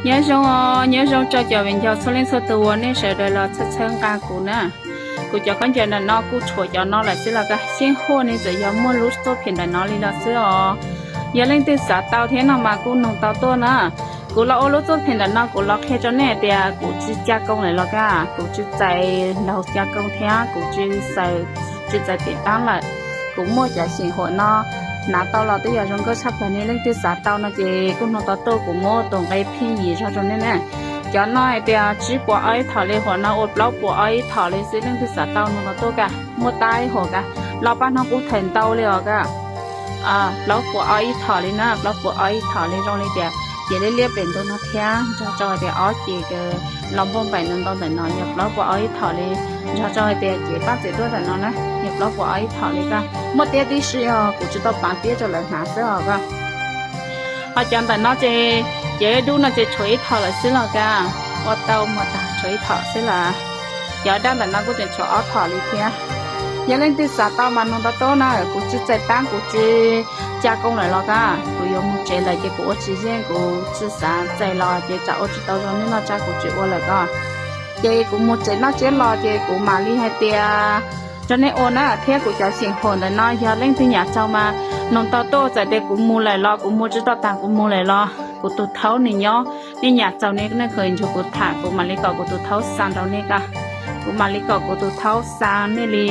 Nyob zoo, nyob zoo rau cov viv ncaus txhua leej txhua tus uas nej sawv daws los txhawb txhawb nqa kuv na. Kuv cov khaub ncaws ntawm no kuj tshuav cov no lawm xwb los koj, xyeej huaj ne txawm yog muaj lub tuaj phem ntawm no li los xwb os. Yog leej twg xav tau thiab no mas kuj nug tau tuaj na. Kuv los ua lub tuaj phem ntawm no kuv los qhia rau nej tias kuv tsis ca koo lawm los koj, kuv tsis txais laug ca koo thiab kuv tsis xaws, tsis txais tim tab lawm. Kuv muaj cov xyeem huam no, hnav tau los twb yog zoo nkauj tshaj plaws ne. Leej twg xav tau no ces kuj nug tau tuaj, kuv muab tus nqe phij yim zog rau nej na. Cov no hais tias tsib puas ob ib thom li, huam no ua plaub puas ob ib thom li xwb. Leej twg xav tau nug tau tuaj koj, muaj tab ib huam koj, los paj hnub qub thawm ntau li os koj. Plaub puas ob ib thom li na, plaub puas ob ib thom li zoo li tias ces liab liab pem ntug no thiab nrog rau hais tias ob ces los npauj npaim ntau ntau ntawm no yog plaub puas ob ib thom li, nrog rau hais tias ces paj txiv duab ntawm no na yog plaub puas ob ib thom li koj. Muaj tiab tib si os, kuv tsis tau pav tiab rau lawv hnav xwb os koj. Ho cov ntawm no ces, ces dub no ces tshuav ib thom lawm xwb los koj, ua tau mus tag tshuav ib thom xwb los. Cov dab ntawm no kuj tseem tshuav ob thom li thiab. Yog leej twg xav tau mas nug tau tuaj na, kuv tsis txais tab kuv tsis ca koo lawm los koj, kuv yuav mus tsev lawm ces kuv ua tsis yeej, kuv tsis xav txais los ces tsam ua tsis tau zoo nej noj tsab kuv tsis ua lawm koj. Ces kuv mus tsev noj tsiab los ces kuv mam li hais tias rau nej ua na. Thiab kuv cov xyeem huam ntawm no yog leej twg nyam txaug mas nug tau tuaj, txawm tias kuv mus lawm los kuv mus tsis tau tag kuv mus lawm los kuv tus thaub nws nyob, nej nyam txaug nej, nej khaws ntsug kuv tham kuv mam li kom kuv tus thaub xa rau nej koj. Kuv mam li kom kuv tus thaub xa nej li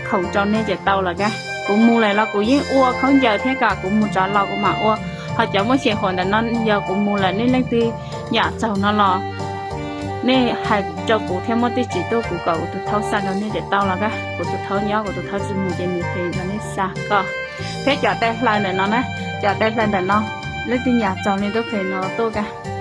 khoom rau nej ces tau los koj. Kuv mus lawm los kuv yeej ua khaub ncaws thiab koj, kuv mus tod los kuv mam ua. Ho cov muaj xyeem huam ntawm no yog kuv mus lawm nej leej twg nyam txaug no los nej hais rau kuv thiab muaj tib tsis tuaj kuv kom kuv tus thaub xa rau nej ces tau los koj. Kuv tus thaub nyob, kuv tus thaub tsis mus ces nws phem nrog nej xa koj. Thiab cov tai hlaws ntawm no na, cov tai hlaws ntawm no leej twg nyam txaug nej tuaj phem no tuaj koj.